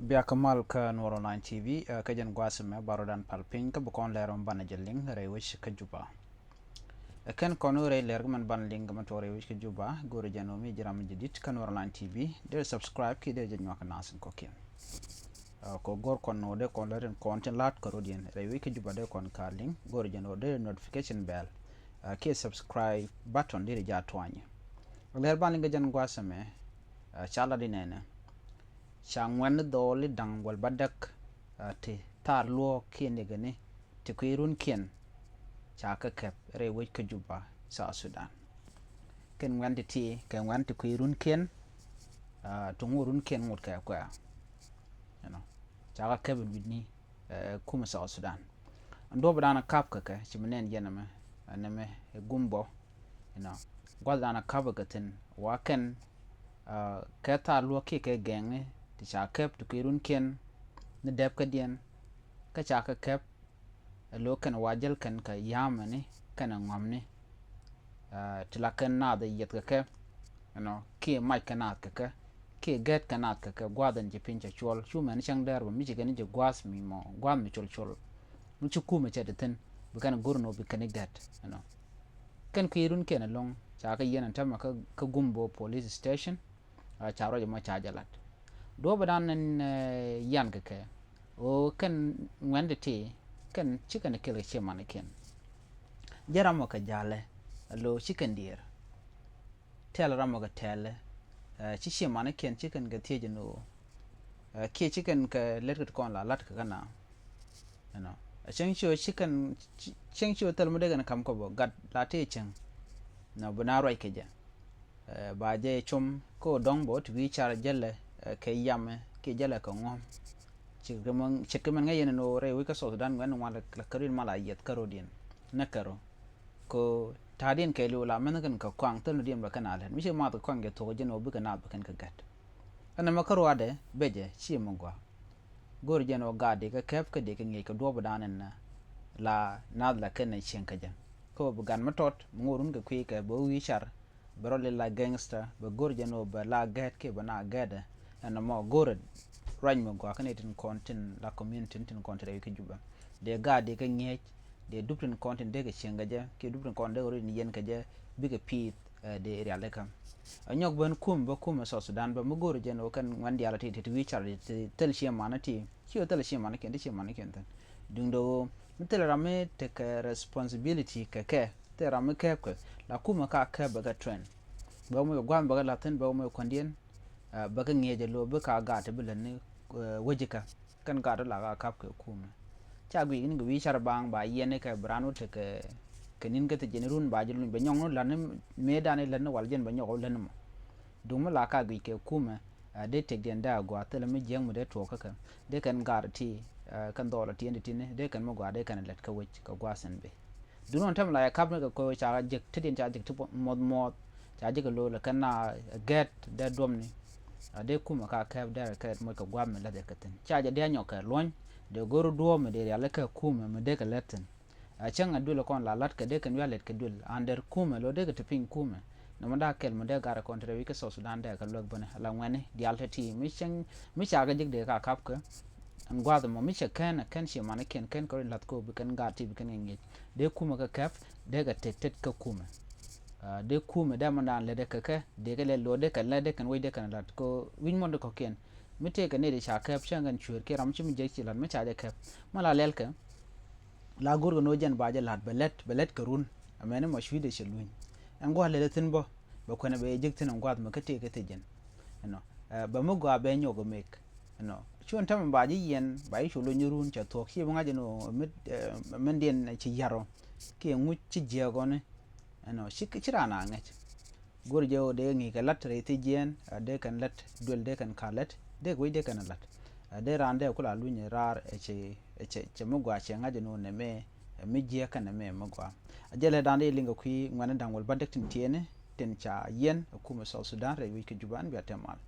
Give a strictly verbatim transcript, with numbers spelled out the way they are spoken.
Biakä mal kä Nuɔr Online T V, kä jɛn gua̱a̱th ɛmɛ bä rɔ̱dan pal piny kä bi kɔn lɛr mɛ banɛ jɛ liŋ rɛy wec kä Juba. Ɛ kɛn kɔn wä rɛy lɛr kä mɛn banɛ liŋ kä mɛ tuɔɔk rɛy wec kä Juba, go̱o̱rɛ jɛn wä mi ji̱ ram mi jɛ dit kä Nuɔr Online T V, dee subscribe kiɛ dee jɛ nyuak kɛ nath in kɔ̱kiɛn. Kɛ go̱o̱r kɔn wä dee kɔn lɛr in kɔn tin la̱t kä rɔ̱diɛn rɛy wec kä Juba dee kɔn ka liŋ, go̱o̱rɛ jɛn wä dee notification bell kiɛ subscribe button dee jɛ tuany. Lɛr banɛ liŋ kä jɛn gua̱a̱th ɛmɛ ca lat di nɛnɛ. Ca ŋuɛ̈tni dhɔɔli da̱ŋ wäl bädäk ti thaar luɔ̱ɔ̱k kiɛ nikɛni ti kui̱ runkiɛn ca kɛ kɛp rɛy wec kä Juba, South Sudan. Kɛn ŋuɛ̈tni ti kɛ ŋuɛ̈tni ti kui̱ runkiɛn, ti ŋuɔ̱t runkiɛn ŋot kɛ kuɛ. Ca kɛ kɛp in wi̱cni kumɛ South Sudan. Ɛn duɔ̱ɔ̱p dan ɛ kap kɛ kɛ ci mi nɛn yɛn ɛmɛ, ɛn ɛmɛ ɛ gum bɔ. Gua̱th dan ɛ kap kɛ thi̱n wa kɛn kɛ thaar luɔ̱k kiɛ kɛ gɛŋni ti ca kɛp ti kui̱ runkiɛn ni dɛp kädiɛn. Kä ca kɛ kɛp ɛ lo̱ kɛn wa jäl kɛn kɛ ya̱a̱mɛni kɛn ɛ ŋɔ̱mni. Ti la kɛn naath ɛ yieth kɛ kɛ, ɛnɔ kiɛ mac kɛ naath kɛ kɛ, kiɛ gɛt kɛ naath kɛ kɛ, gua̱a̱th ɛn ci piny cɛ cuɔl. Cu mɛn cäŋ dɛr bä mi ci kɛn jɛ gua̱a̱th mi mɔ, gua̱a̱th mi col col. Mi ci kumɛ cɛ ti thi̱n bi kɛn go̱r nɔ bi kɛn i̱ gɛt ɛnɔ. Kɛn kui̱ runkiɛn ɛlɔ̱ŋ ca kɛ yiɛn ɛn täämɛ kä Gumbo Police Station. Ca ruac ɛmɔ ca jɛ lat. Duɔ̱ɔ̱p ɛ dan ɛn yan kɛ kɛ ɣöö kɛn ŋuɛ̈tni ti kɛn ci kɛn kɛl kɛ ciɛ manikiɛn. Jɛ ram mɔ kɛ ja̱lɛ ɛ lo̱ ci kɛn diëër. Tɛl ram mɔ kɛ tɛlɛ ci ciɛ manikiɛn ci kɛn kɛ thiec ɛn ɣöö kiɛ ci kɛn kɛ lät kɛ ti kɔn la lat kɛ kä na. Ɛnɔ ɛ cäŋ ci ɣöö ci kɛn cäŋ ci ɣöö thil mi dee kɛn ka̱m kɔ bä gat la tëë cäŋ. Nɔ bi na ruac kɛ jɛ. Ba jɛ com kä dɔ̱ŋ bä ti wi̱i̱ car jälɛ kɛ yamɛ kiɛ jälɛ kɛ ŋɔ̱m. Ce̱tkɛ mɛn ŋäc yɛn ɛn ɣöö rɛy wec kä South Sudan ŋuɛ̈tni ŋuan la kɛ rin mal a yieth kä rɔ̱diɛn nɛ kɛ rɔ. Kɛ ta̱a̱diɛn kɛɛliw la mɛnh kɛn kɛ kɔaŋ thil ni diɛn bɛ kɛn a lät mi ci math kɛ kɔaŋ jɛ thuɔ̱k ji̱n ɣöö bikɛ naath bɛ kɛn kɛ gɛt. Ɛn ɛmɛ kä ruaadɛ becɛ ci mɛ gɔaa. Go̱o̱r jɛn ɣöö gaat dee kɛ kɛp kä dee kɛ ŋi̱eec kɛ duɔ̱ɔ̱p dan ɛn la naath la kɛn ɛ cieŋ kä jɛ. Kä ɣöö bi gat mi tɔt mi ŋo̱o̱run kɛ kui̱ kɛ bɛ wi̱i̱ car bɛ rɔ lil la gangster bɛ go̱r jɛ ni wä bɛ la gɛt kiɛ bɛ na gɛt. Ɛn ɛmɔ go̱rɛ ruac mi gɔaa kä ni tin kɔn tin la community tin kɔn tin rɛy kä Juba. Dee gaat dee kä ŋi̱eec dee dup tin kɔn tin dee kɛ cieŋ kɛ jɛ kiɛ dup tin kɔn dee kɛ rɔ in yɛn kɛ jɛ bikɛ piith. Dee rial ikä. Ɛ nyɔk ben kum bä kum ɛ South Sudan bä mi go̱rɛ jɛ ni wä kɛn ŋuɛn diaal ti ti wi̱i̱ car ti thil cie manä ti ci wä thil cie manä kiɛn ti cie manä kiɛn thin. Duŋdɛ wä mi thil ram mi tekɛ responsibility kɛ kɛ. Thil ram mi kɛɛp kɛ la kumɛ ka kɛɛp bɛ kɛ train. Bɛ wä mɔ gua̱a̱th bɛ kɛ la̱thi̱n bɛ wä mɔ kuandiɛn. Bɛ kɛ ŋiɛc ɛ lo̱ bi ka gaat ti bi lät ni wecikɛ kɛn gaat ti la ka kap kɛ kumɛ. Ca guic ni kɛ wi̱i̱ car baŋ ba yiɛn ni kɛ bi raan wä tekɛ kɛ ni̱n kä thi jɛn run ba jɛ luny bɛ nyɔk ni la̱t ni mëëdan i̱ lät ni wal jɛn bɛ nyɔk wä lät ni mɔ. Duŋ mi la ka guic kɛ kumɛ. Dee tëkdiɛn dee a gɔaa thilɛ mi jiäk mi dee tuɔɔk kä kɛ dee kɛn gaat ti kɛn dhɔɔl a tiɛn ti ti̱ni dee kɛn mi gɔaa dee kɛn lät kä wec kɛ gua̱a̱th in bi. Duŋ ɛn tɛm la yɛ kap ni kɛ ko̱ ca jek tetdiɛn ca jek ti muɔth muɔth ca jek kɛ lo̱o̱l kɛn na gɛt dee duɔmni. Dee kumɛ ka kɛp dee kɛ moc kɛ gua̱a̱th mi lät yɛ kɛ thi̱n ca jɛ dee a nyɔk kɛ luɔ̱ny. Dee go̱r duɔ̱ɔ̱p mi dee rial kɛ kumɛ mi dee kɛ lät thi̱n. A cäŋ a duël kɔn la la̱t kɛ dee kɛn wi̱i̱ a lɛt kɛ duël under kumɛ lo̱ dee kɛ te piny kumɛ. Nɔmɔ da̱a̱ kɛl mɔ dee gat kɔn te rɛw i̱ kä South Sudan dee kɛ luäk bäni la ŋuɛ̈tni diaal te ti mi cäŋ mi ca kɛ jek dee ka kap kɛ. Ɛn gua̱a̱th ɛmɔ mi cɛ kɛn ɛ kɛn cie man kɛn kɛn kɛ rɔ in la̱th ko̱ bi kɛn gaat ti bi kɛn kɛ ŋi̱eec dee kumɛ kɛ kɛp dee kɛ tet tet kä kumɛ. Dee kumɛ dee mɔ daan lɛt dee kɛ kɛ dee kɛ lɛt lo̱ dee kɛn lɛt dee kɛn wec dee kɛn la̱t kɛ wi̱c mɔ dee kɔ̱kiɛn. Mi tëëkɛ nɛy ti ca kɛp cäŋ kɛn cuëër kiɛ ram ci mi jek ci la̱t mi ca jɛ kɛp. Mi la lɛl kɛ la go̱rkɛ ni wä jɛn ba jɛ la̱t bɛ lät bɛ lät kɛ run. Ɛmɛni mɔ cui̱dɛ cɛ luny ɛn gua̱a̱th lɛl thi̱n bä bɛ kuɛnɛ bɛ jɛ jek thi̱n ɛn gua̱a̱th mi kä tëëkɛ thi̱ jɛn. Ɛnɔ bɛ mi gɔaa bɛ nyɔk ɛ mek. Ɛnɔ cuɔn tämɛ ba jɛ yiɛn ba jɛ cu luny run cɛ thuɔ̱k ci bi ŋa̱c ɛn ɣöö min diɛn ci ya̱r ɔ kiɛ ŋuc ci jiɛɛk ɔni. Ɛnɔ ci raan a ŋäc. Go̱r jɛ ɣöö dee ŋi̱i̱c kɛ la̱t rɛy thi̱ jiɛɛn a dee kɛn la̱t duël dee kɛn ka la̱t dee kɛ wec dee kɛn la̱t. A dee raan dee kula luny raar ɛ cɛ cɛ mi gɔaa cɛ ŋa̱c ɛn ɣöö nɛmɛ ɛ mi jiɛɛk kɛn nɛmɛ mi gɔaa. A jɛ lɛ da̱a̱n dee liŋ kɛ kui̱ ŋuɛ̈tni da̱ŋ wäl bädäk tin tiɛɛni tin ca yiɛn ɛ kumɛ South Sudan rɛy wec kä Juba ɛn bia te mal.